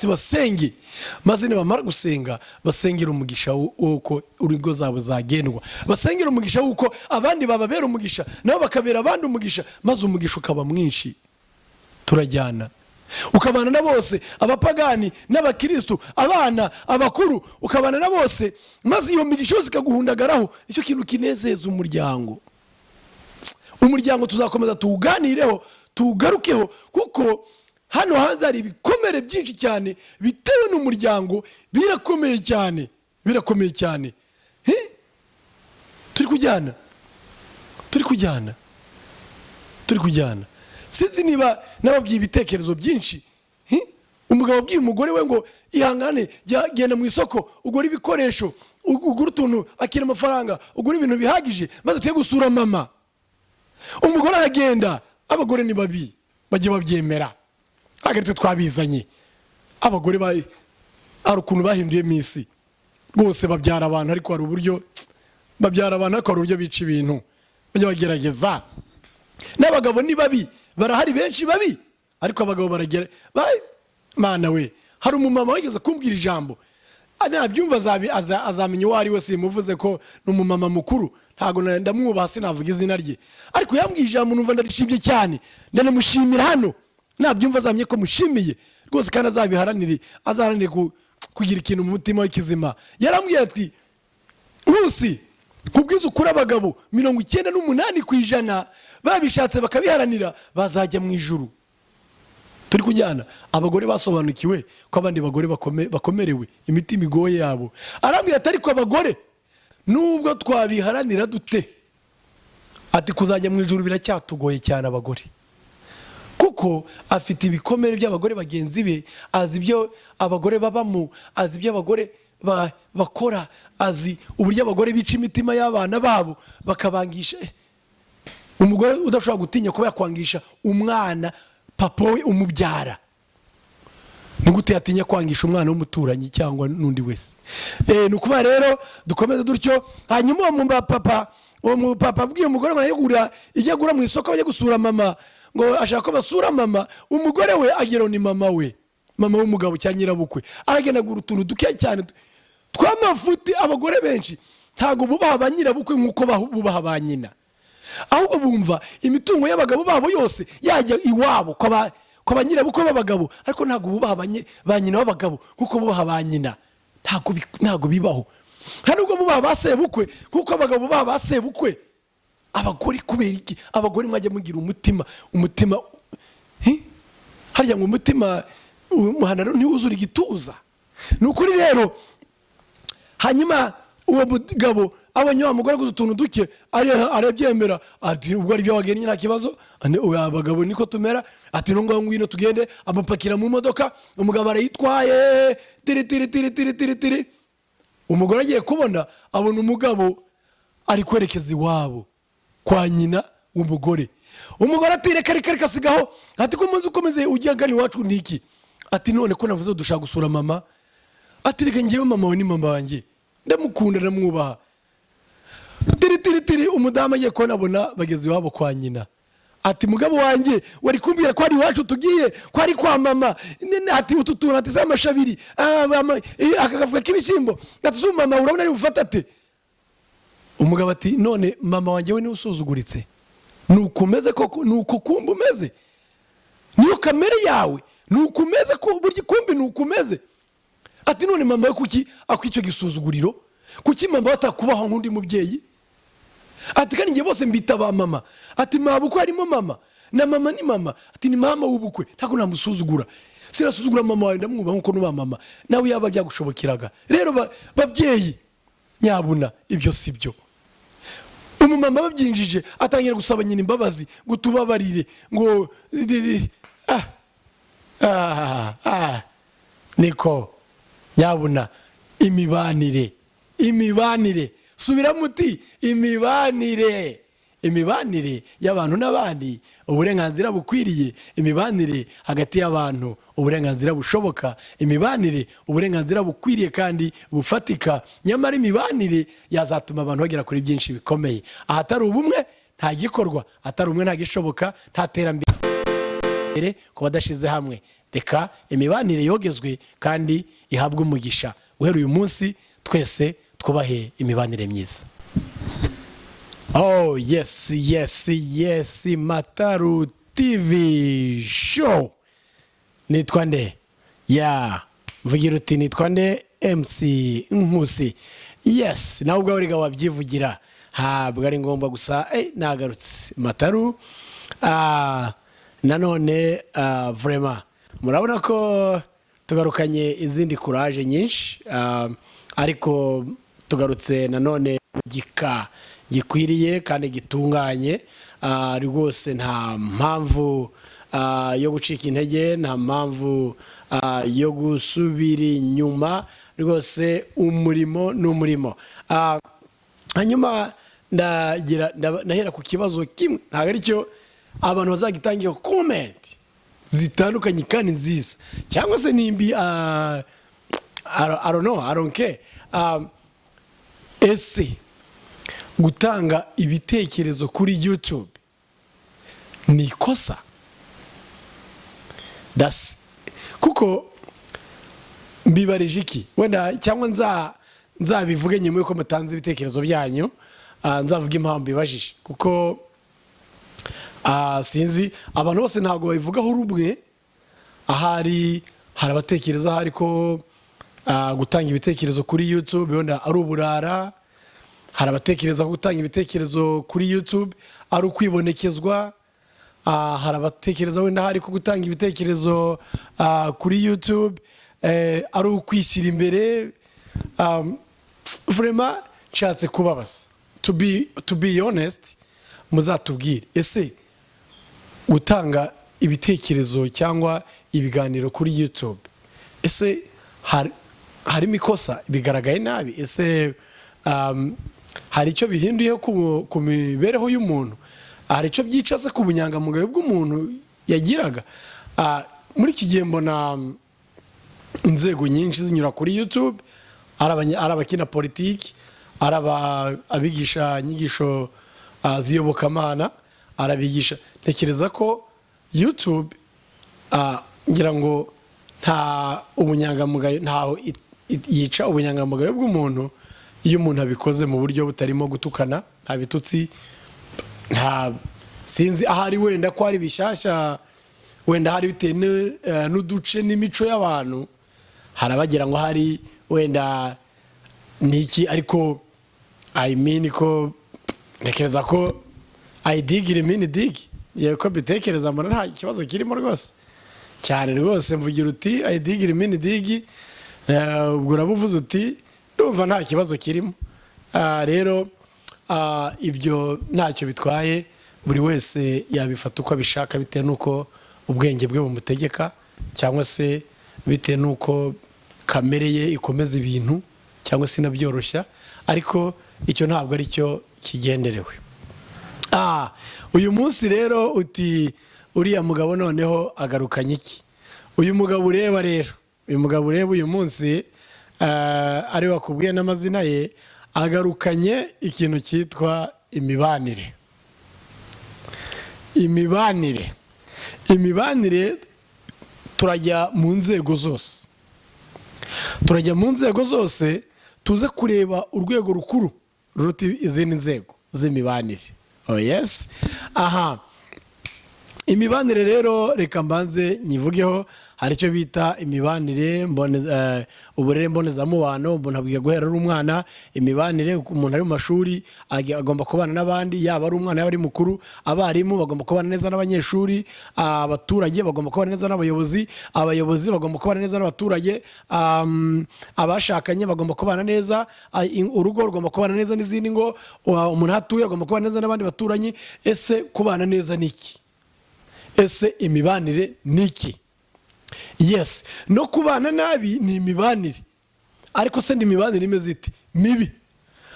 Basenge, maze nibamara gusenga basengera umugisha w'uko urugo zabo zagendwa, basengera umugisha w'uko abandi bababera umugisha, nabo bakabera abandi umugisha, maze umugisha ukaba mwinshi. Turajyana, ukabana na bose, abapagani n'abakirisitu, abana, abakuru, ukabana na bose, maze iyo migisha yose ikaguhundagaraho. Nicyo kintu kinezeza umuryango. Umuryango tuzakomeza tuwuganireho, tuwugarukeho, kuko hano hanze hari ibikomere byinshi cyane bitewe n'umuryango. Birakomeye cyane, birakomeye cyane. Turi kujyana, turi kujyana, turi kujyana. Sinzi niba nababwiye ibitekerezo byinshi. Umugabo abwiye umugore we ngo: "Ihangane, genda mu isoko ugure ibikoresho, ugure utuntu, akira amafaranga, ugure ibintu bihagije, maze tujye gusura mama." Umugore aragenda. Abagore ni babi, bajye babyemera, ntabwo ari twe twabizanye. Abagore hari ukuntu bahinduye minsi rwose. Babyara abantu, ariko hari uburyo babyara abantu, ariko hari uburyo bica ibintu. Bajya bagerageza. N'abagabo ni babi, barahari benshi babi, ariko abagabo baragera. Mana we, hari umumama wigeze kumbwira ijambo, nabyumva azamenya uwo ari we. Simuvuze ko ni umumama mukuru, ntabwo ndamwubaha, sinavuga izina rye, ariko yambwiye ijambo numva ndarishimye cyane, ndanamushimira hano. Nabyumva azamenye ko mushimiye rwose, kandi azabiharanire, azaharanire kugira ikintu mu mutima we kizima. Yarambwiye ati: "Nkusi, nkubwize ukuri, abagabo 98% babishatse bakabiharanira bazajya mu ijuru." Turi kujyana? Abagore basobanukiwe ko abandi bagore bakomerewe imitima igoye yabo. Arambwira ati: "Ariko abagore, nubwo twabiharanira dute," ati, "kuzajya mu ijuru biracyatugoye cyane abagore," kuko afite ibikomere by'abagore bagenzi be, azi ibyo abagore babamo, azi ibyo abagore bakora, azi uburyo abagore bica imitima y'abana babo bakabangisha. Umugore udashobora gutinya kuba yakwangisha umwana papa we umubyara, ni gute yatinya kwangisha umwana w'umuturanyi cyangwa n'undi wese? Ni ukuvuga rero dukomeze dutyo. Hanyuma uwo mupapa abwiye umugore ngo arayigura ibyo agura mu isoko, bajya gusura mama, ngo ashaka ko basura mama. Umugore we agira ngo ni mama we, mama w'umugabo cyangwa nyirabukwe, aragenda agura utuntu duke cyane tw'amafuti. Abagore benshi ntabwo bubaha ba nyirabukwe nk'uko bubaha ba nyina, ahubwo bumva imitungo y'abagabo babo yose yajya iwabo kwa ba nyirabukwe b'abagabo, ariko ntabwo bubaha ba nyina b'abagabo nk'uko bubaha ba nyina. Ntabwo bibaho. Nta nubwo bubaha ba sebukwe nk'uko abagabo bubaha ba sebukwe. Abagore, kubera iki? Abagore mwajya mugira umutima, umutima, hi? Harya ngo umutima umuhanaro ntiwuzure igituza. Ni ukuri rero. Hanyuma uwo mugabo abonye wa mugore aguze utuntu duke, arabyemera, ati: "Ubwo ari byo wagennye, nta kibazo." Oya, abagabo niko tumera. Ati: "Ngo ngwino tugende." Amupakira mu modoka, umugabo arayitwaye, tiri tiri tiri tiri tiri tiri. Umugore agiye kubona, abona umugabo ari kwerekeza iwabo kwa nyina w'umugore. Umugore ati: "Reka, reka, reka, sigaho." Ati: "Ko umunsi ukomeze ujya agana iwacu ni iki?" Ati: "None ko navuze dushaka gusura mama?" Ati: "Reka, njyewe mama we ni mama wanjye, ndamukunda, ndamwubaha." Tiri tiri tiri. Umudamu agiye kubona, abona bageze iwabo kwa nyina. Ati: "Mugabo wanjye, wari kumbwira ko ari iwacu tugiye, ko ari kwa mama." Ati: "Utu tuntu," ati, "z'amashabiri, aka gafuka k'ibishyimbo." Ati: "Si mama urabona ari bufate ate?" Umugabo ati: "None mama wanjye we niwe usuzuguritse? Ni uko umeze koko? Ni uko kumva umeze? Niyo kamere yawe? Ni uko umeze ko burya kumbi ni uko umeze?" Ati: "None mama we kuki akwa icyo gisuzuguriro? Kuki mama we atakubaha nk'undi mubyeyi?" Ati: "Kandi njye bose mbita ba mama." Ati: "Mabukwe harimo mama na mama ni mama." Ati: "Ni mama w'ubukwe, ntabwo namusuzugura, sinasuzugura mama wawe, ndamwubaha nkuko nubaha mama nawe." Yaba byagushobokeraga rero, babyeyi nyabuna, ibyo si byo. Umumama babyinjije, atangira gusaba nyina imbabazi ngo tubabarire, ngo ah, ah, ah. Niko nyabuna, imibanire, imibanire, subiramo uti: "Imibanire." Imibanire y'abantu n'abandi, uburenganzira bukwiriye. Imibanire hagati y'abantu, uburenganzira bushoboka. Imibanire, uburenganzira bukwiriye kandi bufatika. Nyamara imibanire yazatuma abantu bagera kuri byinshi bikomeye. Ahatari ubumwe nta gikorwa, ahatari ubumwe nta gishoboka, nta terambere ku badashyize hamwe. Reka imibanire yogezwe kandi ihabwe umugisha. Guhera uyu munsi twese twubahe imibanire myiza. Oh yes, Mataru TV Show. Nitwa nde? Ya mvugira uti: "Nitwa nde?" MC Nkusi. Yes, nawe ubwawe rega wabyivugira, ntabwo ari ngombwa gusa. Nagarutse Mataru. Nanone vraiment murabona ko tugarukanye izindi courage nyinshi, ariko tugarutse nanone mu gika gikwiriye kandi gitunganye. Rwose nta mpamvu yo gucika intege, nta mpamvu yo gusubira inyuma. Rwose umurimo ni umurimo. Hanyuma ndagira ndahera ku kibazo kimwe, ntabwo aricyo abantu bazagitangira comment zitandukanye kandi nziza cyangwa se nimbi. I don't know, I don't care. Ese gutanga ibitekerezo kuri YouTube ni ikosa? Dasi kuko mbibarije iki wenda, cyangwa nzabivuge nyuma y'uko mutanze ibitekerezo byanyu. Nzavuga impamvu mbibajije, kuko sinzi, abantu bose ntabwo babivugaho rumwe. Ahari hari abatekereza ahari ko gutanga ibitekerezo kuri YouTube wenda ari uburara, hari abatekereza ko gutanga ibitekerezo kuri YouTube ari ukwibonekezwa, hari abatekereza wenda hari ko gutanga ibitekerezo kuri YouTube ari ukwishyira imbere. Vraiment nshatse kubabaza, to be honest, muzatubwire: ese gutanga ibitekerezo cyangwa ibiganiro kuri YouTube, ese harimo ikosa? Bigaragaye nabi? Ese hari icyo bihinduye ku mibereho y'umuntu? Hari icyo byicaza ku bunyangamugayo bw'umuntu yagiraga? Muri iki gihe mbona inzego nyinshi zinyura kuri YouTube, ari abakina politiki, ari abigisha inyigisho z'iyobokamana, arabigisha. Ntekereza ko YouTube, ngira ngo nta ubunyangamugayo, ntaho yica ubunyangamugayo bw'umuntu iyo umuntu abikoze mu buryo butarimo gutukana, nta bitutsi, nta sinzi. Ahari wenda ko ari bishyashya, wenda hari bitewe n'uduce n'imico y'abantu, hari abagira ngo hari wenda ni iki, ariko I mean ko ntekereza ko ayidigira imini digi yewe, ko mbitekereza mbona nta kibazo kirimo rwose cyane rwose. Mvugira uti ayidigira imini digi, ubwo uraba uvuze uti ndumva nta kibazo kirimo. Rero ibyo ntacyo bitwaye, buri wese yabifata uko abishaka bitewe n'uko ubwenge bwe bumutegeka, cyangwa se bitewe n'uko kamere ye ikomeza ibintu cyangwa se inabyoroshya, ariko icyo ntabwo ari cyo kigenderewe. Uyu munsi rero uti: "Uriya mugabo noneho agarukanye iki?" Uyu mugabo ureba rero, uyu mugabo ureba uyu munsi, ari wakubwiye n'amazina ye, agarukanye ikintu cyitwa imibanire. Imibanire, imibanire, turajya mu nzego zose, turajya mu nzego zose, tuze kureba urwego rukuru ruruta izindi nzego z'imibanire. Oh yes, aha imibanire rero reka mbanze nyivugeho. Hari icyo bita imibanire uburere mbonezamubano. Umuntu abwiye guhera ari umwana imibanire. Umuntu ari mu mashuri agomba kubana n'abandi, yaba ari umwana, yaba ari mukuru. Abarimu bagomba kubana neza n'abanyeshuri, abaturage bagomba kubana neza n'abayobozi, abayobozi bagomba kubana neza n'abaturage, abashakanye bagomba kubana neza, urugo rugomba kubana neza n'izindi ngo, umuntu aho atuye agomba kubana neza n'abandi baturanyi. Ese kubana neza ni iki? Ese imibanire ni iki? Yes, no kubana nabi ni imibanire, ariko se ni imibanire imeze ite mibi?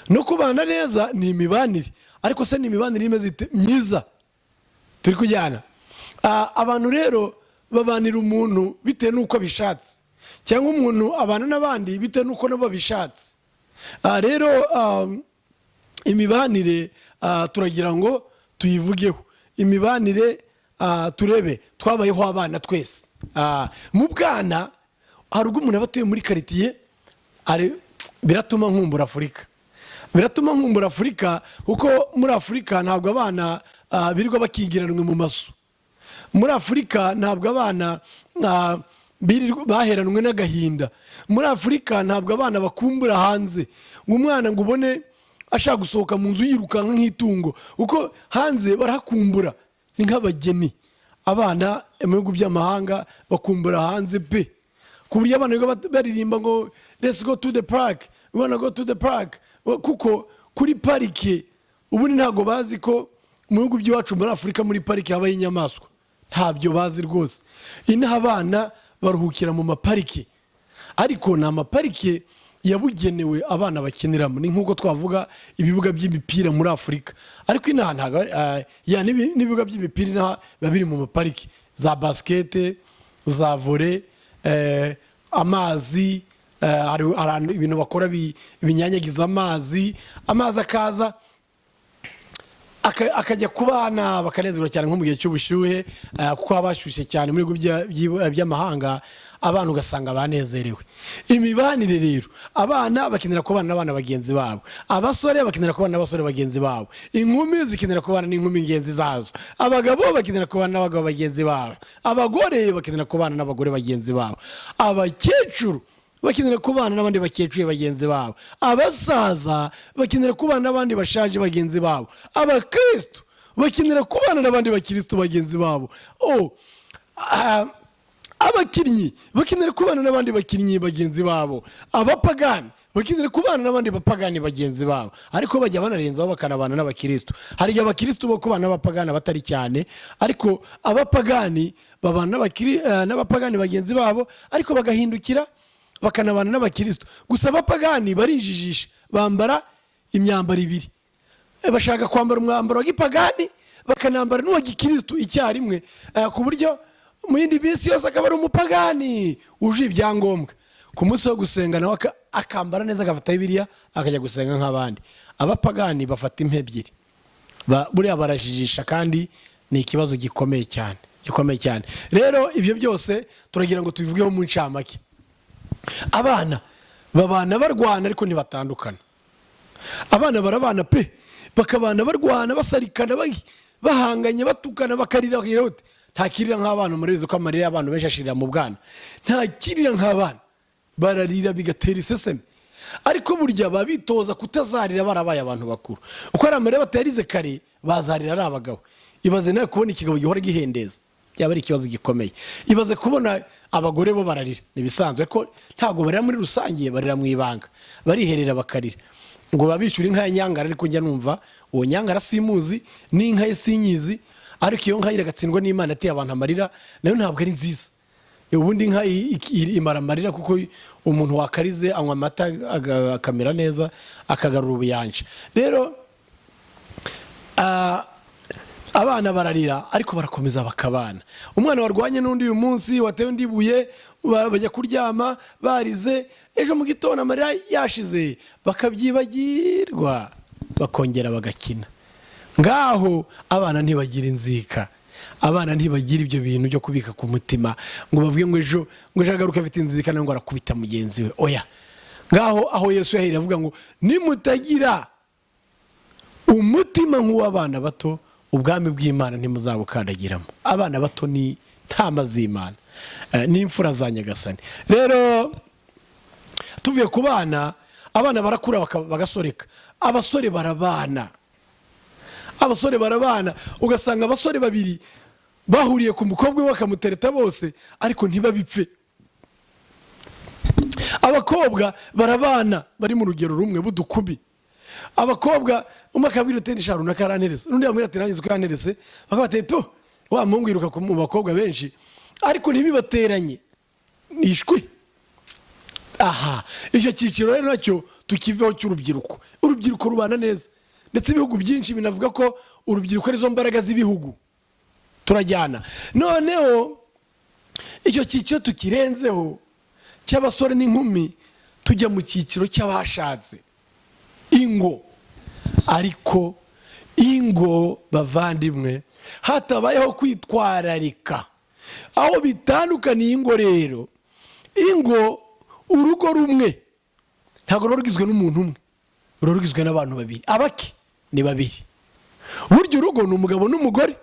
No kubana neza ni imibanire, ariko se ni imibanire imeze ite myiza? Turi kujyana? Abantu rero babanira umuntu bitewe n'uko abishatse, cyangwa umuntu abana n'abandi bitewe n'uko nabo babishatse. Rero imibanire turagira ngo tuyivugeho. Imibanire turebe, twabayeho abana twese. Mu bwana hari ubwo umuntu aba atuye muri quartier. Biratuma nkumbura Afurika, biratuma nkumbura Afurika, kuko muri Afurika ntabwo abana birirwa bakingiranwe mu mazu. Muri Afurika ntabwo abana baheranwe n'agahinda. Muri Afurika ntabwo abana bakumbura hanze, ngo umwana ngo ubone ashaka gusohoka mu nzu yirukanka nk'itungo, kuko hanze barahakumbura, ni nk'abageni. Abana mu bihugu by'amahanga bakumbura hanze pe, ku buryo abana biga baririmba ngo "Let's go to the park, we wanna go to the park", kuko kuri parike ubundi ntabwo bazi ko mu bihugu by'iwacu muri Afurika muri parike habaho inyamaswa. Ntabyo bazi rwose. Inaha abana baruhukira mu maparike, ariko ni amaparike yabugenewe abana bakiniramo. Ni nk'uko twavuga ibibuga by'imipira muri Afurika, ariko inaha ntabwo ya n'ibibuga by'imipira inaha biba biri mu maparike, za basket, za volley, amazi, hari ibintu bakora binyanyagiza amazi, amazi akaza akajya ku bana bakanezerwa cyane, nko mu gihe cy'ubushyuhe, kuko haba hashyushye cyane mu bihugu by'amahanga. Abana ugasanga banezerewe. Imibanire rero, abana bakenera kubana n'abana bagenzi babo, abasore bakenera kubana n'abasore bagenzi babo, inkumi zikenera kubana n'inkumi ngenzi zazo, abagabo bakenera kubana n'abagabo bagenzi babo, abagore bakenera kubana n'abagore bagenzi babo, abakecuru bakenera kubana n'abandi bakecuru bagenzi babo, abasaza bakenera kubana n'abandi bashaje bagenzi babo, abakristu bakenera kubana n'abandi bakristu bagenzi babo, abakinnyi bakenera kubana n'abandi bakinnyi bagenzi babo, abapagani bakenera kubana n'abandi bapagani bagenzi babo. Ariko bajya banarenzaho bakanabana n'abakristu. Hari igihe abakristu bo kubana n'abapagani batari cyane, ariko abapagani babana n'abapagani bagenzi babo, ariko bagahindukira bakanabana n'abakristu. Gusa abapagani barijijisha, bambara imyambaro ibiri. Bashaka kwambara umwambaro wa gipagani bakanambara n'uwa gikristu icyarimwe, ku buryo mu yindi minsi yose akaba ari umupagani wuje ibyangombwa, ku munsi wo gusenga nawe akambara neza, agafata Bibiliya, akajya gusenga nk'abandi. Abapagani bafata impu ebyiri. Buriya barajijisha, kandi ni ikibazo gikomeye cyane, gikomeye cyane. Rero ibyo byose turagira ngo tubivugeho mu ncamake. Abana babana barwana, ariko ntibatandukana. Abana barabana pe, bakabana barwana, basarikana, bahanganye, batukana, bakarira, bakagira bate. Ntakirira nk'abana. Murabizi ko amarira y'abantu benshi ashirira mu bwana. Ntakirira nk'abana, bararira bigatera iseseme, ariko burya baba bitoza kutazarira barabaye abantu bakuru. Uko ari amarira batayarize kare, bazarira ari abagabo. Ibaze nawe kubona ikigabo gihora gihendeza, byaba ari ikibazo gikomeye. Ibaze kubona abagore bo bararira, ni ibisanzwe, ariko ntabwo barira muri rusange, barira mu ibanga, bariherera bakarira, ngo babishyure inka ya Nyangara. Ariko njya numva uwo Nyangara simuzi, n'inka ye sinyizi, ariko iyo nka iragatsindwa n'Imana, ateye abantu amarira, nayo ntabwo ari nziza. Ubundi inka imara amarira, kuko umuntu wakarize anywa amata akamera neza, akagarura ubuyanja. Rero abana bararira, ariko barakomeza bakabana. Umwana warwanye n'undi uyu munsi, watewe undi ibuye, bajya kuryama barize, ejo mu gitondo amarira yashize, bakabyibagirwa, bakongera bagakina. Ngaho abana ntibagira inzika, abana ntibagira ibyo bintu byo kubika ku mutima, ngo bavuge ngo ejo agaruke afite inzika, ngo arakubita mugenzi we. Oya. Ngaho aho Yesu yahereye avuga ngo nimutagira umutima nk'uw'abana bato, ubwami bw'Imana ntimuzabukandagiramo. Abana bato ni ntama z'Imana, ni imfura za Nyagasani. Rero tuvuye ku bana, abana barakura bagasoreka. Abasore barabana, abasore barabana, ugasanga abasore babiri bahuriye ku mukobwa we, bakamutereta bose, ariko ntibabipfe. Abakobwa barabana bari mu rugero rumwe b'udukumi. Abakobwa umwe akabwira uti "Nisha runaka aranterese", undi yamubwira ati "Nanjye uko yanterese", bakabatera to wa muhungu yiruka mu bakobwa benshi, ariko ntibibateranye, ni ishwi. Aha icyo cyiciro rero nacyo tukiveho cy'urubyiruko. Urubyiruko rubana neza, ndetse ibihugu byinshi binavuga ko urubyiruko arizo mbaraga z'ibihugu. Turajyana. Noneho icyo cyiciro tukirenzeho cy'abasore n'inkumi, tujya mu cyiciro cy'abashatse, ingo. Ariko ingo, bavandimwe, hatabayeho kwitwararika. Aho bitandukaniye ingo rero, ingo, urugo rumwe ntabwo ruba rugizwe n'umuntu umwe, ruba rugizwe n'abantu babiri, abake ni babiri. Burya urugo ni umugabo n'umugore,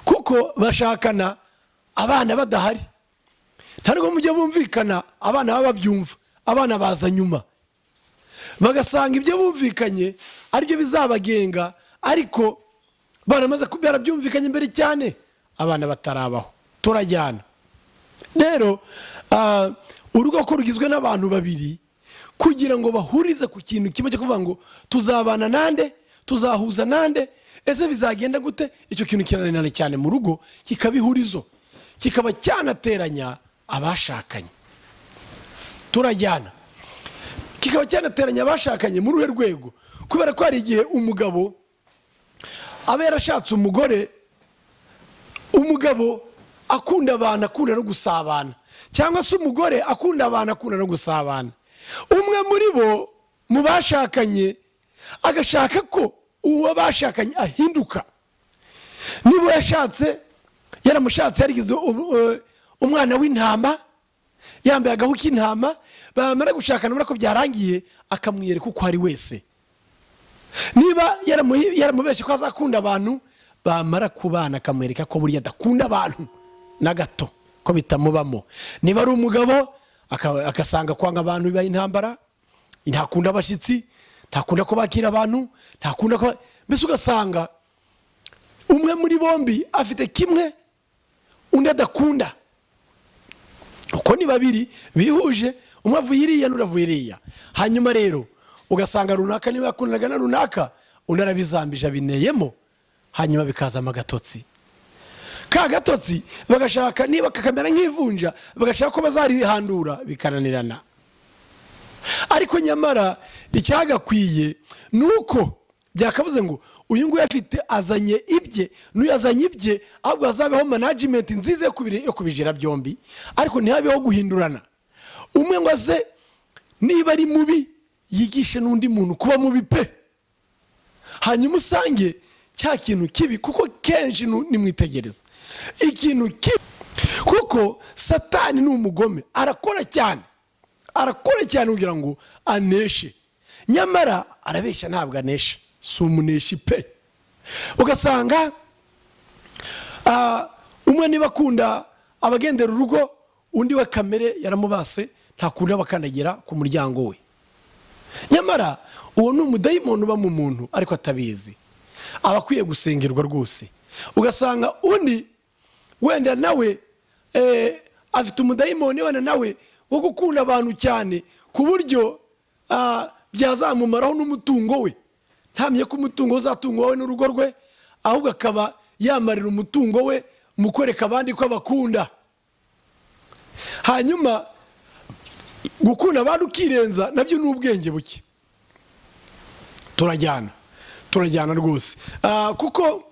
kuko bashakana abana badahari. Ntabwo mujya bumvikana, abana baba babyumva, abana baza nyuma, bagasanga ibyo bumvikanye aribyo bizabagenga, ariko baramaze barabyumvikanye mbere cyane abana batarabaho. Turajyana rero, urugo ko rugizwe n'abantu babiri, kugira ngo bahurize ku kintu kimwe cyo kuvuga ngo tuzabana nande, tuzahuza nande, ese bizagenda gute? Icyo kintu kirananirana cyane mu rugo, kikaba ihurizo, kikaba cyanateranya abashakanye. Turajyana? Kikaba cyanateranya abashakanye muri uruhe rwego? Kubera ko hari igihe umugabo aba yarashatse umugore, umugabo akunda abantu, akunda no gusabana, cyangwa se umugore akunda abantu, akunda no gusabana. Umwe muri bo mu bashakanye agashaka ko uwo bashakanye ahinduka. Niba yashatse, yaramushatse yarigize umwana w'intama, yambaye agahu k'intama, bamara gushakana, ubona ko byarangiye, akamwiyereka uko ari wese. Niba yaramubeshye ko azakunda abantu, bamara kubana akamwereka ko burya adakunda abantu na gato, ko bitamubamo. Niba ari umugabo, agasanga kwanga abantu bibaye intambara, ntakunda abashyitsi, ntakunda ko bakira abantu, ntakunda ko, mbese ugasanga umwe muri bombi afite kimwe undi adakunda. Uko ni babiri bihuje, umwe avuye iriya n'undi avuye iriya. Hanyuma rero ugasanga runaka niba yakundanaga na runaka, undi arabizambije, abineyemo, hanyuma bikazamo agatotsi. Ka gatotsi bagashaka niba kakamera nk'ivunja, bagashaka ko bazarihandura, bikananirana. Ariko nyamara icyagakwiye ni uko byakavuze ngo uyu nguyu afite, azanye ibye, n'uyu azanye ibye, ahubwo hazabeho management nziza yo kubijira byombi, ariko ntihabeho guhindurana. Umwe ngo aze niba ari mubi yigishe n'undi muntu kuba mubi pe, hanyuma usange cya kintu kibi, kuko kenshi nimwitegereza ikintu kibi, kuko Satani ni umugome, arakora cyane, arakora cyane kugira ngo aneshe, nyamara arabeshya, ntabwo anesha, si umuneshi pe. Ugasanga umwe niba akunda abagendera urugo, undi we kamere yaramubase, ntakunda abakandagira ku muryango we. Nyamara uwo ni umudayimoni uba mu muntu ariko atabizi, aba akwiye gusengerwa rwose. Ugasanga undi wenda nawe afite umudayimoni wenda nawe wo gukunda abantu cyane, ku buryo byazamumaraho n'umutungo we, ntamenye ko umutungo uzatunga wowe n'urugo rwe, ahubwo akaba yamarira umutungo we mu kwereka abandi ko abakunda. Hanyuma gukunda abandi ukirenza nabyo ni ubwenge buke. Turajyana? Turajyana rwose. Kuko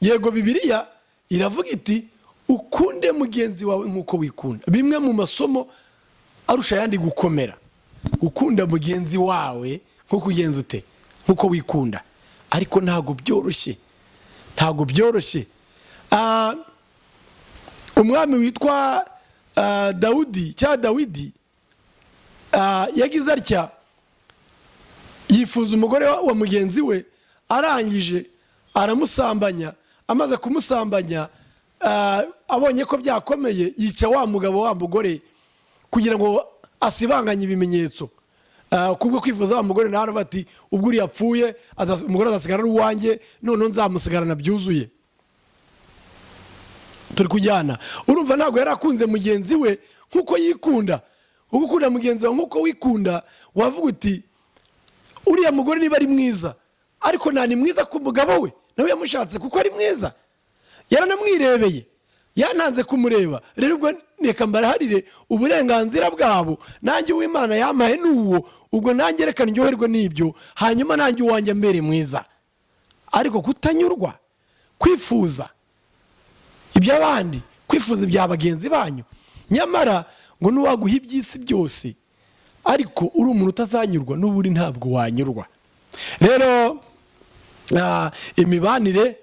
yego, Bibiliya iravuga iti: "Ukunde mugenzi wawe nk'uko wikunda." Bimwe mu masomo arusha ayandi gukomera, gukunda mugenzi wawe nk'uko ugenza ute? Nk'uko wikunda. Ariko ntabwo byoroshye, ntabwo byoroshye. Umwami witwa Dawudi cyangwa Dawidi yagize atya, yifuza umugore wa mugenzi we, arangije aramusambanya. Amaze kumusambanya, abonye ko byakomeye, yica wa mugabo wa mugore kugira ngo asibanganye ibimenyetso. Kubwo kwifuza wa mugore, nawe aravuga ati: "Ubwo uriya apfuye, umugore azasigara ari uwanjye, noneho nzamusigarana byuzuye." Turi kujyana? Urumva, ntabwo yari akunze mugenzi we nk'uko yikunda. Uko ukunda mugenzi wawe nk'uko wikunda, wavuga uti: "Uriya mugore niba ari mwiza, ariko nta ni mwiza ku mugabo we, nawe yamushatse kuko ari mwiza, yaranamwirebeye, yananze kumureba. Rero ubwo reka mbaraharire uburenganzira bwabo, nanjye uw'Imana yampaye ni uwo, ubwo nanjye reka ndyoherwe n'ibyo, hanyuma nanjye uwanjye mbere mwiza." Ariko kutanyurwa, kwifuza iby'abandi, kwifuza ibya bagenzi banyu, nyamara ngo n'uwaguha iby'isi byose, ariko uri umuntu utazanyurwa, n'ubundi ntabwo wanyurwa. Rero imibanire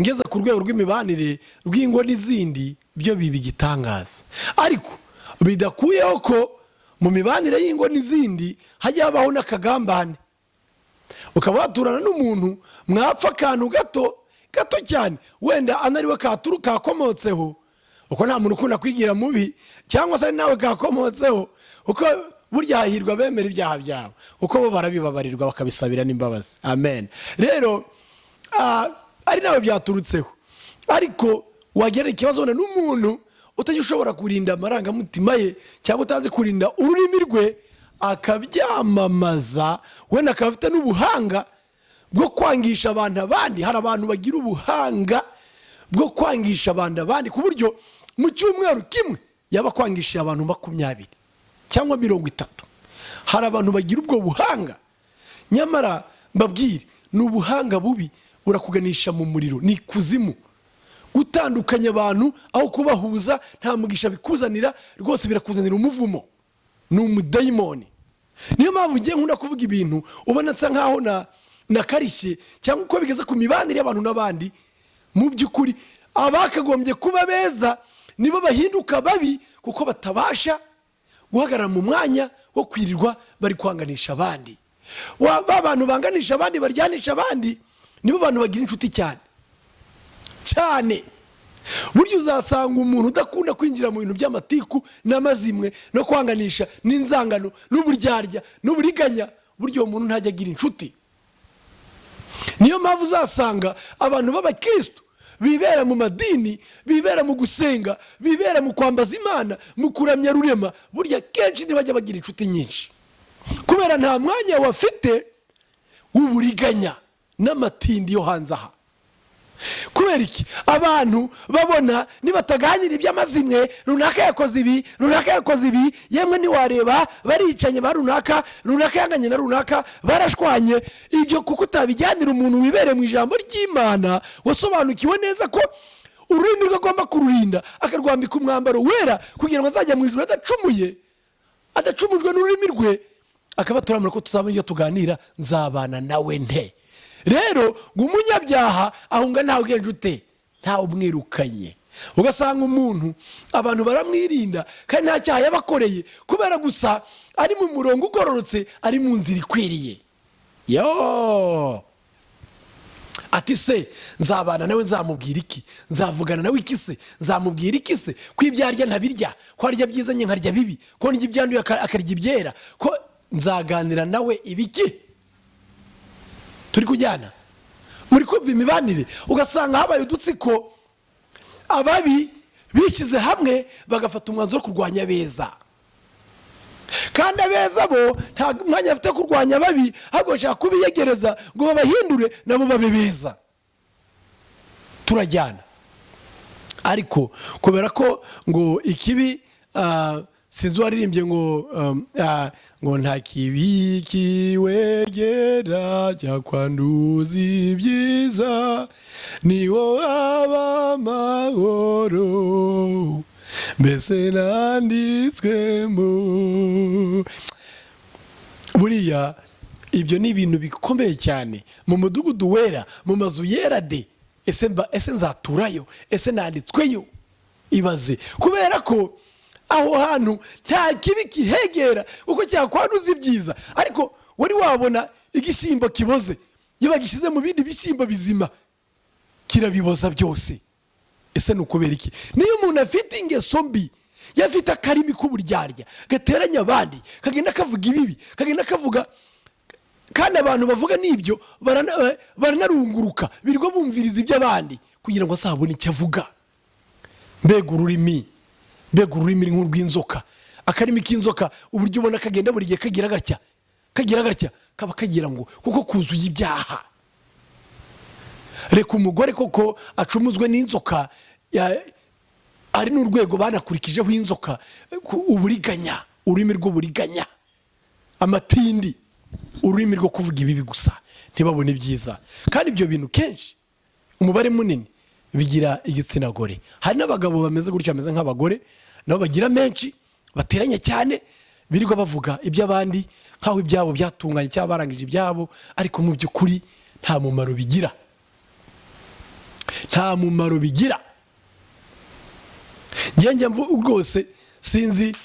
Ngeze ku rwego rw'imibanire rw'ingo n'izindi, byo biba igitangaza, ariko bidakuyeho ko mu mibanire y'ingo n'izindi hajya habaho n'akagambane, ukaba waturana n'umuntu mwapfa akantu gato gato cyane, wenda anariwe kakomotseho, uko nta muntu ukunda kwigira mubi, cyangwa se ari nawe kakomotseho, uko burya hahirwa bemera ibyaha byabo, kuko bo barabibabarirwa bakabisabira n'imbabazi. Amen. Rero ari nawe byaturutseho, ariko wagira ikibazo wenda n'umuntu utajya ushobora kurinda amarangamutima ye, cyangwa utazi kurinda ururimi rwe, akabyamamaza, wenda akaba afite n'ubuhanga bwo kwangisha abantu abandi. Hari abantu bagira ubuhanga bwo kwangisha abantu abandi, ku buryo mu cyumweru kimwe yaba akwangishije abantu 20 cyangwa 30. Hari abantu bagira ubwo buhanga, nyamara mbabwire, ni ubuhanga bubi, burakuganisha mu muriro, ni ikuzimu. Gutandukanya abantu aho kubahuza nta mugisha bikuzanira rwose, birakuzanira umuvumo, ni umudayimoni. Niyo mpamvu ngiye nkunda kuvuga ibintu ubona nsa nkaho nakarishye, cyangwa uko bigeze ku mibanire y'abantu n'abandi. Mu by'ukuri abakagombye kuba beza nibo bahinduka babi, kuko batabasha guhagarara mu mwanya wo kwirirwa bari kwanganisha abandi. Ba bantu banganisha abandi, baryanisha abandi, nibo bantu bagira inshuti cyane cyane. Burya uzasanga umuntu udakunda kwinjira mu bintu by'amatiku n'amazimwe no kwanganisha n'inzangano n'uburyarya n'uburiganya, burya uwo muntu ntajya agira inshuti. Niyo mpamvu uzasanga abantu b'abakirisitu bibera mu madini, bibera mu gusenga, bibera mu kwambaza Imana, mu kuramya Rurema, burya kenshi ntibajya bagira inshuti nyinshi, kubera nta mwanya bafite w'uburiganya n'amatindi yo hanze aha. Kubera iki? Abantu babona nibataganira iby'amazimwe, runaka yakoze ibi, runaka yakoze ibi, yemwe ntiwareba, baricanye, ba runaka, runaka yanganye na runaka, barashwanye. Ibyo kuko utabijyanira umuntu wibereye mu ijambo ry'Imana, wasobanukiwe neza ko ururimi rwe agomba kururinda, akarwambika umwambaro wera, kugira ngo azajya mu ijuru adacumuye, adacumujwe n'ururimi rwe, akaba turamura ko tuzabona ibyo tuganira, nzabana nawe nte? Rero ngo umunyabyaha ahunga ntawe ugenje ute? Ntawe umwirukanye. Ugasanga umuntu abantu baramwirinda kandi nta cyaha yabakoreye, kubera gusa ari mu murongo ugororotse, ari mu nzira ikwiriye. Yo ati: "Se nzabana nawe, nzamubwira iki? Nzavugana nawe iki se? Nzamubwira iki se, ko ibyo arya ntabirya, ko arya byiza njye nkarya bibi, ko ndya ibyanduye akarya ibyera, ko nzaganira nawe ibiki?" Turi kujyana muri kumva imibanire, ugasanga habaye udutsiko, ababi bishyize hamwe bagafata umwanzuro wo kurwanya abeza, kandi abeza bo nta mwanya bafite wo kurwanya ababi, ahubwo bashaka kubiyegereza ngo babahindure nabo babe beza. Turajyana? Ariko kubera ko ngo ikibi, sinzi uwaririmbye ngo ngo nta kibi kiwegera cyakwanduza ibyiza, ni wowe aba amahoro, mbese nanditswemo. Buriya ibyo ni ibintu bikomeye cyane. Mu mudugudu wera, mu mazu yera de, ese ese nzaturayo? Ese nanditsweyo? Ibaze, kubera ko aho hantu nta kibi kihegera kuko cyakwanduza ibyiza. Ariko wari wabona igishyimbo kiboze, iyo bagishyize mu bindi bishyimbo bizima kirabiboza byose? Ese ni ukubera iki? Niyo umuntu afite ingeso mbi, iyo afite akarimi k'uburyarya gateranya abandi, kagenda kavuga ibibi, kagenda kavuga, kandi abantu bavuga n'ibyo baranarunguruka, birirwa bumviriza iby'abandi kugira ngo azabone icyo avuga. Mbega ururimi, mbega ururimi nk'urw'inzoka! Akarimi k'inzoka, uburyo ubona kagenda buri gihe kagira gatya, kagira gatya, kaba kagira ngo kuko kuzuye ibyaha. Reka umugore koko acumuzwe n'inzoka, hari n'urwego banakurikijeho inzoka, uburiganya, ururimi rw'uburiganya, amatindi, ururimi rwo kuvuga ibibi gusa, ntibabone ibyiza. Kandi ibyo bintu kenshi umubare munini bigira igitsina gore. Hari n'abagabo bameze gutyo, bameze nk'abagore, nabo bagira menshi, bateranya cyane, birirwa bavuga iby'abandi nk'aho ibyabo byatunganye cyangwa barangije ibyabo, ariko mu by'ukuri nta mumaro bigira. Nta mumaro bigira. Njye rwose sinzi,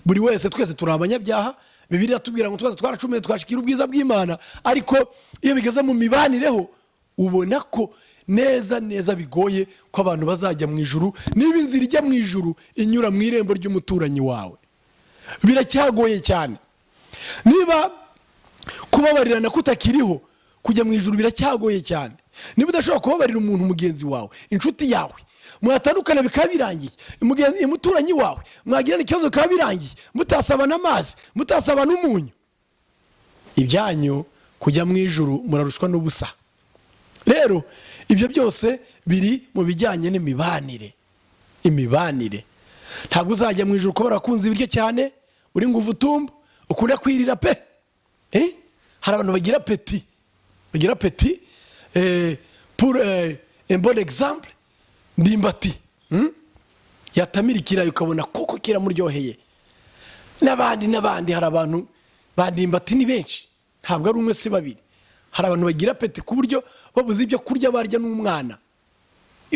buri wese, twese turi abanyabyaha. Bibiliya iratubwira ngo twese twaracumuye, twashikira ubwiza bw'Imana. Ariko iyo bigeze mu mibanire ho, ubona ko neza neza bigoye ko abantu bazajya mu ijuru niba inzira ijya mu ijuru inyura mu irembo ry'umuturanyi wawe. Biracyagoye cyane. Niba kubabarirana kutakiriho, kujya mu ijuru biracyagoye cyane. Niba udashobora kubabarira umuntu mugenzi wawe, inshuti yawe, mwatandukana bikaba birangiye, mugenzi, umuturanyi wawe mwagirana ikibazo bikaba birangiye, mutasabana amazi, mutasabana umunyu, ibyanyu kujya mu ijuru murarushwa n'ubusa. Rero ibyo byose biri mu bijyanye n'imibanire. Imibanire, ntabwo uzajya mu ijuru kuba warakunze ibiryo cyane, uri nguvu utumba, ukunda kwirira pe. Hari abantu bagira appétit, bagira appétit. Pour un bon exemple, Ndimbati, Yatamira ikirayi ukabona kuko kiramuryoheye, n'abandi n'abandi. Hari abantu ba Ndimbati ni benshi, ntabwo ari umwe, si babiri. Hari abantu bagira appétit ku buryo babuze ibyo kurya barya n'umwana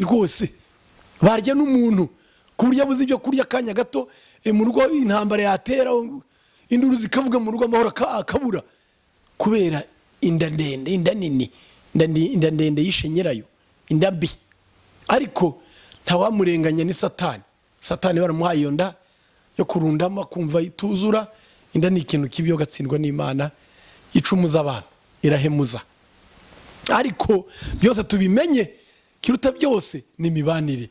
rwose, barya n'umuntu, ku buryo abuze ibyo kurya akanya gato, mu rugo intambara yatera, induru zikavuga mu rugo, amahoro akabura kubera inda ndende, inda nini, inda ndende yishe nyirayo, inda mbi. Ariko ntawamurenganya, ni Satani. Satani baramuhaye iyo nda yo kurundamo, akumva ituzura. Inda ni ikintu kibi, yo gatsindwa n'Imana, icumuza abantu, irahemuza. Ariko byose tubimenye, kiruta byose ni imibanire.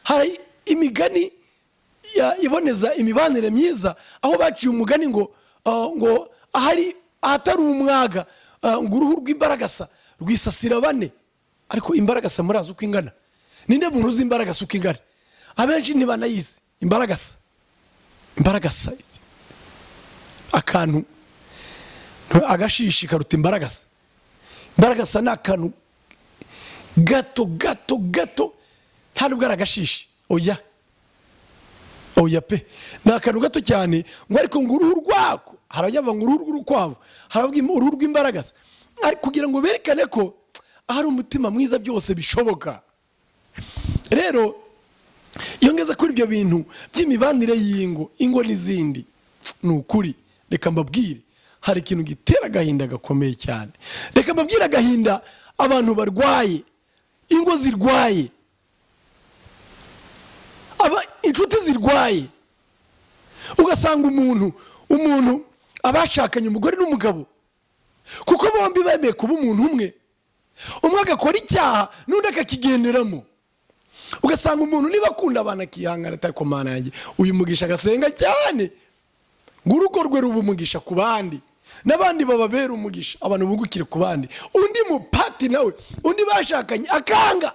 Hari imigani iboneza imibanire myiza, aho baciye umugani ngo ngo ahari ahatari umwaga, ngo uruhu rw'imbaragasa rwisasira bane. Ariko imbaragasa murazi uko ingana? Ninde muntu uzi imbaragasa uko ingana? Abenshi ntibanayizi imbaragasa. Imbaragasa, akantu, agashishi karuta imbaragasa. Imbaragasa ni akantu gato gato gato, nta nubwo ari agashishi, oya, oya pe, ni akantu gato cyane. Ngo ariko ngo uruhu rwako, hari abajya ngo uruhu rw'urukwavu, hari abavuga uruhu rw'imbaragasa, ariko kugira ngo berekane ko ahari umutima mwiza byose bishoboka. Rero iyo ngeze kuri ibyo bintu by'imibanire y'ingo, ingo n'izindi, ni ukuri reka mbabwire, hari ikintu gitera agahinda gakomeye cyane. Reka mbabwire agahinda abantu barwaye, ingo zirwaye, aba inshuti zirwaye. Ugasanga umuntu abashakanye, umugore n'umugabo, kuko bombi bemeye kuba umuntu umwe, umwe agakora icyaha n'undi akakigenderamo. Ugasanga umuntu niba akunda abantu akihangana, atari ku Mana yanjye uyu mugisha, agasenga cyane ngo urugo rwe ruba umugisha ku bandi, n'abandi bababera umugisha, abantu bungukire ku bandi. Undi mupati nawe, undi bashakanye, akanga,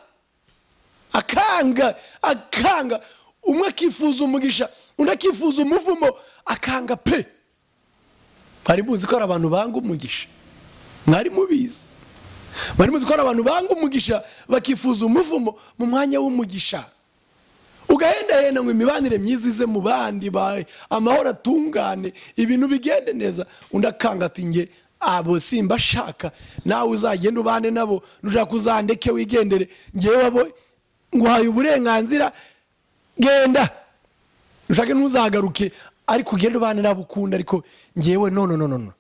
akanga, akanga. Umwe akifuza umugisha, undi akifuza umuvumo, akanga pe. Mwari muzi ko hari abantu banga umugisha? Mwari mubizi? Mwari muzi ko hari abantu banga umugisha, bakifuza umuvumo mu mwanya w'umugisha? Ugahendahenda ngo imibanire myiza ize mu bandi, amahoro atungane, ibintu bigende neza, undi akanga ati: "Nge abo simba ashaka, nawe uzagenda ubane nabo, nushaka uzandeke wigendere, ngewe abo nguhaye uburenganzira, genda ushake ntuzagaruke, ariko ugende ubane nabo ukunda, ariko ngewe no, no, no, no, no."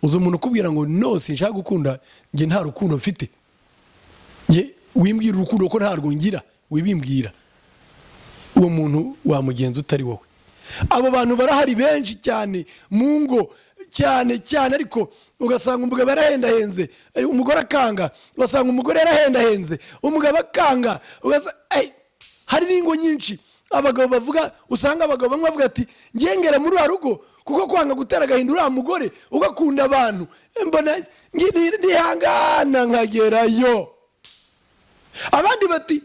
Uzi umuntu ukubwira ngo: "No, sinshaka gukunda, nge nta rukundo mfite, nge wimbwira urukundo ko ntarwo ngira, wibimbwira." Uwo muntu wamugenza utari wowe. Abo bantu barahari benshi cyane mu ngo, cyane cyane. Ariko ugasanga umugabo yarahendahenze, umugore akanga, ugasanga umugore yarahendahenze, umugabo akanga. Hari n'ingo nyinshi abagabo bavuga, usanga abagabo bamwe bavuga ati: "Ngengera muri uriya rugo kuko kwanga gutera agahinda uriya mugore ugakunda abantu, mbona ndihangana nkagerayo." Abandi bati: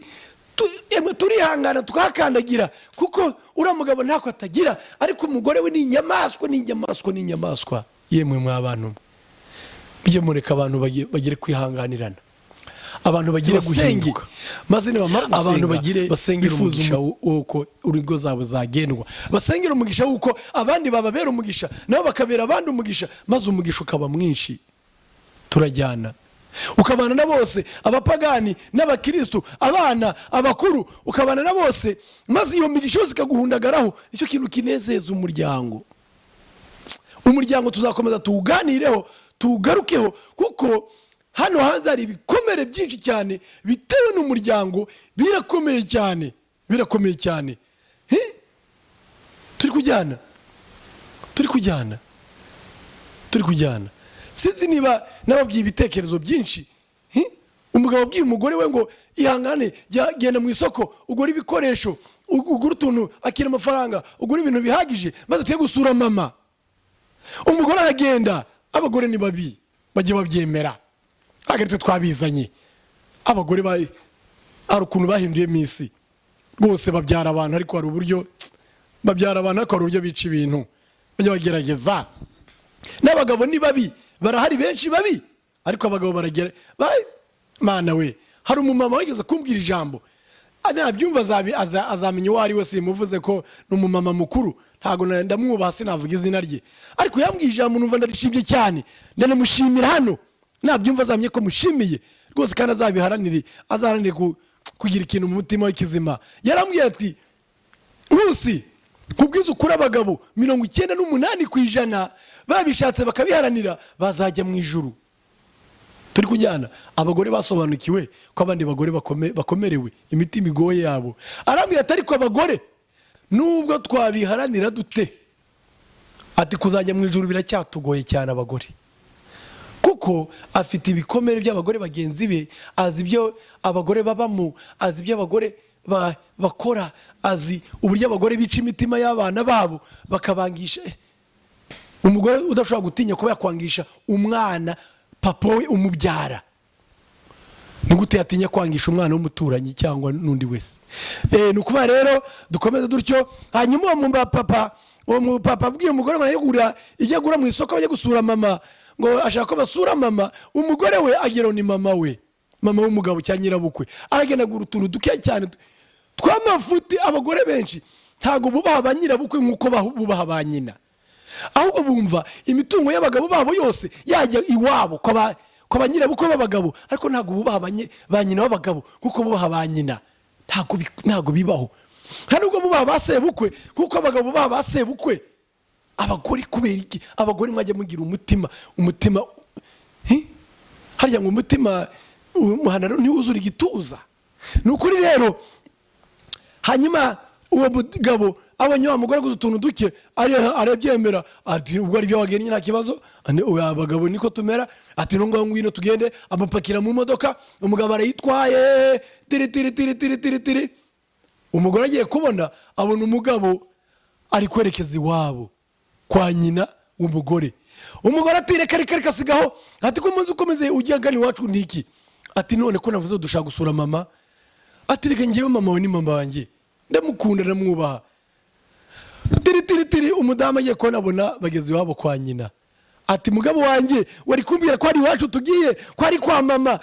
"Emwe turihangana tukahakandagira kuko uriya mugabo ntako atagira, ariko umugore we ni inyamaswa, ni inyamaswa, ni inyamaswa." Yemwe mwa bantu, mujye mureka abantu bagire kwihanganirana, abantu bagire Basenge. guhinduka, maze nibamara Abantu gusenga bagire basengera bifuza umugisha w'uko urugo zabo zagendwa, basengera umugisha w'uko abandi bababera umugisha, nabo bakabera abandi umugisha, maze umugisha ukaba mwinshi. Turajyana. Ukabana na bose, abapagani n'abakirisitu, abana, abakuru, ukabana na bose, maze iyo migisha yose ikaguhundagaraho. Nicyo kintu kinezeza umuryango. Umuryango tuzakomeza tuwuganireho, tuwugarukeho, kuko hano hanze hari ibikomere byinshi cyane bitewe n'umuryango. Birakomeye cyane, birakomeye cyane. He? Turi kujyana, turi kujyana, turi kujyana. Sinzi niba nababwiye ibitekerezo byinshi. Hi? Umugabo abwiye umugore we ngo ihangane, genda mu isoko ugure ibikoresho, ugure utuntu, akira amafaranga, ugure ibintu bihagije, maze tujye gusura mama. Umugore aragenda. Abagore ni babi, bajye babyemera, ntabwo ari twe twabizanye. Abagore hari ukuntu bahinduye isi rwose. Babyara abantu, ariko hari uburyo babyara abantu, ariko hari uburyo bica ibintu. Bajya bagerageza. N'abagabo ni babi, barahari benshi babi, ariko abagabo baragera mana we! Hari umumama wigeze kumbwira ijambo. Nabyumva azamenya uwo ari we. Simuvuze ko ni umumama mukuru, ntabwo ndamwubaha, sinavuga izina rye, ariko yambwiye ijambo numva ndarishimye cyane, ndanamushimira hano. Nabyumva azamenye ko mushimiye rwose, kandi azabiharanire, azaharanire kugira ikintu mu mutima we kizima. Yarambwiye ati: "Nkusi, nkubwize ukuri, abagabo 98% babishatse bakabiharanira bazajya mu ijuru." Turi kujyana? Abagore basobanukiwe ko abandi bagore bakomerewe imitima igoye yabo. Arambwira ati: "Ariko abagore, nubwo twabiharanira dute," ati, "kuzajya mu ijuru biracyatugoye cyane abagore." Kuko afite ibikomere by'abagore bagenzi be, azi ibyo abagore babamo, azi ibyo abagore bakora, azi uburyo abagore bica imitima y'abana babo bakabangisha. Umugore udashobora gutinya kuba yakwangisha umwana papa we umubyara, ni gute yatinya kwangisha umwana w'umuturanyi cyangwa n'undi wese? Ni ukuvuga rero dukomeze dutyo. Hanyuma uwo mupapa abwiye umugore ngo ajye kugura ibyo agura mu isoko, bajye gusura mama, ngo ashaka ko basura mama. Umugore we agera, ni mama we, mama w'umugabo cyangwa nyirabukwe, aragenda agura utuntu duke cyane tw'amafuti. Abagore benshi ntabwo bubaha ba nyirabukwe nk'uko bubaha ba nyina, ahubwo bumva imitungo y'abagabo babo yose yajya iwabo kwa ba nyirabukwe b'abagabo, ariko ntabwo bubaha ba nyina b'abagabo nk'uko bubaha ba nyina. Ntabwo bibaho. Nta nubwo bubaha ba sebukwe nk'uko abagabo bubaha ba sebukwe. Abagore, kubera iki abagore mwajya mugira umutima? Hi? Harya ngo umutima umuhanano ntiwuzure igituza. Ni ukuri rero. Hanyuma uwo mugabo abonye wa mugore aguze utuntu duke, arabyemera, ati: "Ubwo ari byo wagennye, nta kibazo." Oya, abagabo niko tumera. Ati: "Ngaho ngwino tugende." Amupakira mu modoka, umugabo arayitwaye, tiri tiri tiri tiri tiri tiri. Umugore agiye kubona, abona umugabo ari kwerekeza iwabo kwa nyina w'umugore. Umugore ati: "Reka, reka, reka, sigaho." Ati: "Ko umunsi ukomeze ujya agana iwacu ni iki?" Ati: "None ko navuze dushaka gusura mama?" Ati: "Reka, ngewe mama we ni mama wanjye, ndamukunda, ndamwubaha." Tiri tiri tiri. Umudamu agiye kubona, abona bageze iwabo kwa nyina. Ati: "Mugabo wanjye, wari kumbwira ko ari iwacu tugiye, ko ari kwa mama."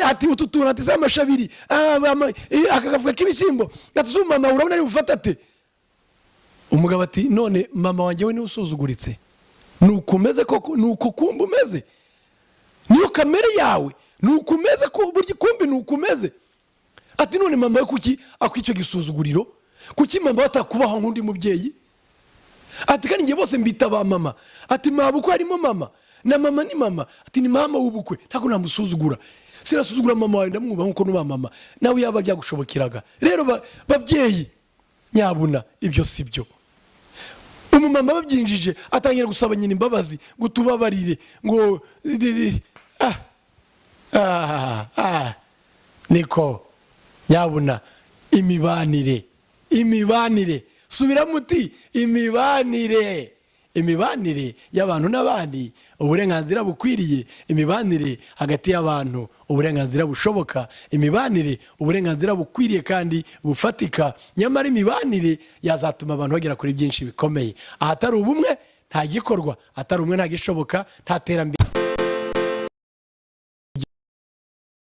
Ati: "Utu tuntu," ati, "z'amashu abiri, aka gafuka k'ibishyimbo." Ati: "Si mama urabona ari bufate ate?" Umugabo ati: "None mama wanjye we niwe usuzuguritse? Ni uko umeze koko? Ni uko kumva umeze? Niyo kamere yawe? Ni uko umeze burya kumbi ni uko umeze?" Ati: "None mama we kuki akwa icyo gisuzuguriro? Kuki mama we atakubaha nk'undi mubyeyi?" Ati: "Kandi njye bose mbita ba mama." Ati: "Mabukwe harimo mama na mama ni mama." Ati: "Ni mama w'ubukwe, ntabwo namusuzugura, sinasuzugura mama wawe, ndamwubaha nkuko nubaha mama nawe." Yaba byagushobokeraga rero, babyeyi nyabuna, ibyo si byo. Umumama babyinjije, atangira gusaba nyina imbabazi ngo tubabarire, ngo ah, ah, ah. Niko nyabuna, imibanire, imibanire, subiramo uti: imibanire, imibanire y'abantu n'abandi, uburenganzira bukwiriye, imibanire hagati y'abantu, uburenganzira bushoboka, imibanire, uburenganzira bukwiriye kandi bufatika. Nyamara imibanire yazatuma abantu bagera kuri byinshi bikomeye. Ahatari ubumwe nta gikorwa, ahatari ubumwe nta gishoboka, nta terambere.